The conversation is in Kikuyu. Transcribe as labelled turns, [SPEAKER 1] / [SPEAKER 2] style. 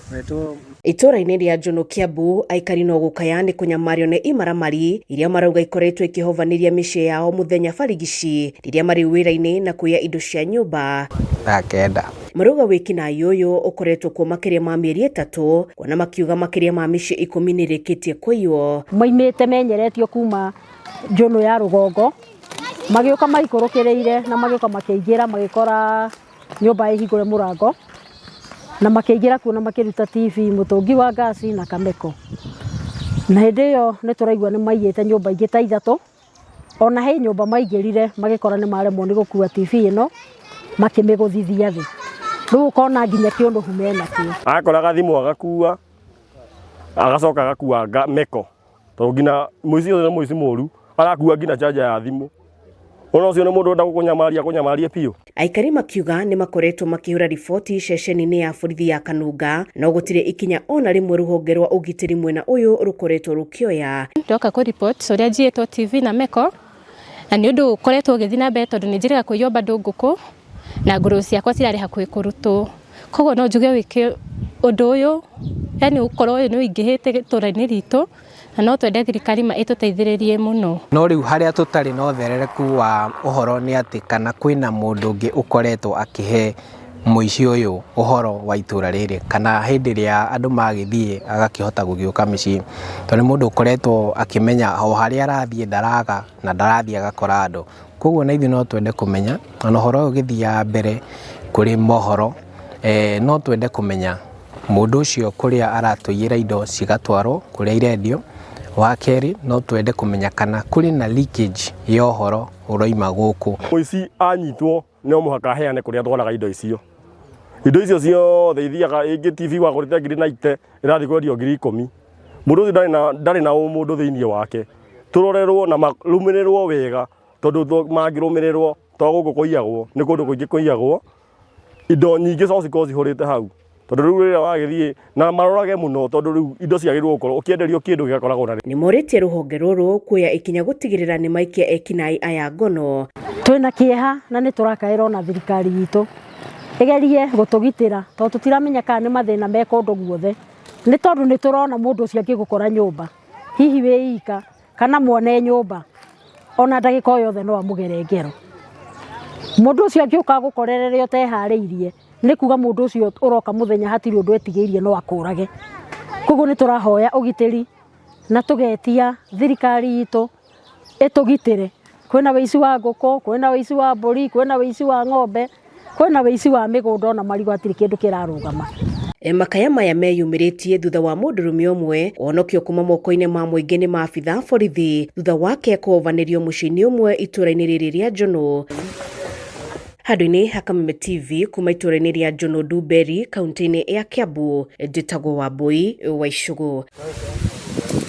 [SPEAKER 1] Itũũra-inĩ rĩa Njũnũ Kiambu, aikari no gũkaya nĩ kũnyamario nĩ imaramari iria marauga ikoretwo ikĩhovanĩria mĩciĩ yao mũthenya barigici rĩrĩa marĩ wĩra-inĩ na kũiya indo cia nyũmba.
[SPEAKER 2] Thaa 9.
[SPEAKER 1] Marauga wĩkinaĩ ũyũ ũkoretwo kuo makĩria ma mĩeri 3, kuona makiuga makĩria ma mĩciĩ 10 nĩ ĩrĩkĩtie kũiywo.
[SPEAKER 3] Maimĩte menyeretio kuma Njũnũ ya rũgongo, magĩũka maikũrũkĩrĩire na magĩũka makĩingĩra magĩkora nyũmba ĩhingũre mũrango, na makĩingĩra kuo na makĩruta TV, mũtũngi wa ngasi na kameko. Na hĩndĩ ĩyo nĩ tũraigua nĩ maiyĩte nyũmba ingĩ ta ithatũ, ona he nyũmba maingĩrire magĩkora nĩ maremwo nĩ gũkua TV ĩno, makĩmĩgũthithia thĩ. Rĩu ũkona nginya kĩũnũhu menakĩo.
[SPEAKER 4] Akoraga thimũ agakua, agacoka agakua meko. Tondũ nginya mũici ũyũ nĩ mũici mũru, arakua nginya charger ya thimũ. Ona ũcio nĩ mũndũ ũrenda gũkũnyamaria akũnyamarie biũ.
[SPEAKER 1] Aikari makiuga nĩ makoretwo makĩhũra riboti ceceni-inĩ ya borithi ya Kanunga, no gũtirĩ ikinya ona rĩmwe rũhonge rwa ũgitĩri mwena ũyũ rũkoretwo rũkĩoya.
[SPEAKER 5] Ndoka kũ report ũrĩa njiyĩtwo TV na meko, na nĩ ũndũ ũkoretwo ũgĩthiĩ na mbere tondũ nĩ njĩrĩga kũiywo bado ngũkũ na ngũrũwe ciakwa cirarĩ hakuhĩ kũrutwo. Koguo no njuge wĩke ũndũ ũyũ, yani ũkorwo ũyũ nĩ ũingĩhĩte itũra-inĩ ritũ, na no twende thirikari ĩtũteithĩrĩrie mũno.
[SPEAKER 2] No rĩu harĩa tũtarĩ na ũtherereku wa ũhoro nĩ atĩ kana kwĩna mũndũ ũngĩ ũkoretwo akĩhe mũici ũyũ ũhoro wa itũra rĩrĩ, kana hĩndĩ ĩrĩa andũ magĩthiĩ agakĩhota gũgĩũka mĩciĩ, tondũ nĩ mũndũ ũkoretwo akĩmenya o harĩa arathiĩ ndaraga na ndarathiĩ agakora andũ. Koguo na ithuĩ no twende kũmenya, ona ũhoro ũyũ ũgĩthiaga mbere kũrĩ mohoro, no twende kũmenya mũndũ ũcio kũrĩa aratũiyĩra indo cigatwarwo kũrĩa irendio. Wa kerĩ, no twende kũmenya kana kũrĩ na leakage ya ũhoro ũrauma gũkũ.
[SPEAKER 4] Mũici anyitwo no mũhaka aheane kũrĩa atwaraga indo icio. Indo icio ciothe ithiaga, ĩngĩ TV wagũrĩte ngiri 90 ĩrathiĩ kwendio ngiri 10. Mũndũ ũcio ndarĩ na ũmũndũ thĩinĩ wake. Tũrorerwo na marũmĩrĩrwo wega, tondũ mangĩrũmĩrĩrwo to gũkũ kũiyagwo, nĩ kũndũ kũingĩ kũiyagwo. Indo nyingĩ no cikorwo cihũrĩte hau, tondũ rĩu rĩrĩa wagĩthiĩ na marorage mũno, tondũ rĩu indo ciagĩrĩirwo gũkorwo ũkĩenderio kĩndũ gĩgakoragwo na
[SPEAKER 1] Nĩ morĩtie rũhonge rũrũ kuoya ikinya gũtigĩrĩra nĩ maikia ekinaĩ aya ngono.
[SPEAKER 3] Twĩna kĩeha na nĩ tũrakaĩra ona thirikari itũ ĩgerie gũtũgitĩra, tondũ tũtiramenya kana nĩ mathĩna me kũndũ guothe, nĩ tondũ nĩ tũrona mũndũ ũcio angĩgũkora nyũmba, hihi wĩ ika kana mwana e nyũmba, ona ndagĩka o yothe no amũgere ngero. Mũndũ ũcio angĩũka agũkorerere ũteharĩirie, nĩ kuga mũndũ ũcio ũroka mũthenya hatirĩ ũndũ etigĩirie no akũrage. Koguo nĩ tũrahoya ũgitĩri na tũgetia thirikari itũ ĩtũgitĩre. Kwĩna wĩici wa ngũkũ, kwĩna wĩici wa mbũri, kwĩna wĩici wa ng'ombe, kwĩna wĩici wa mĩgũnda ona marigũ hatirĩ kĩndũ kĩrarũgama.
[SPEAKER 1] Makaya maya meyumĩrĩtie thutha wa mũndũrũme ũmwe kũhonokio kuma moko-inĩ ma mũingĩ nĩ maabitha a borithi thutha wake kũhovanĩrio mũciĩ-inĩ ũmwe itũũra-inĩ rĩrĩ rĩa Njũnũ. Handũ-inĩ ha Kameme TV kuma itũũra-inĩ rĩa Njũnũ Ndumberi kaunti-inĩ ya Kiambu, njĩtagwo Wambui wa Icũgũ.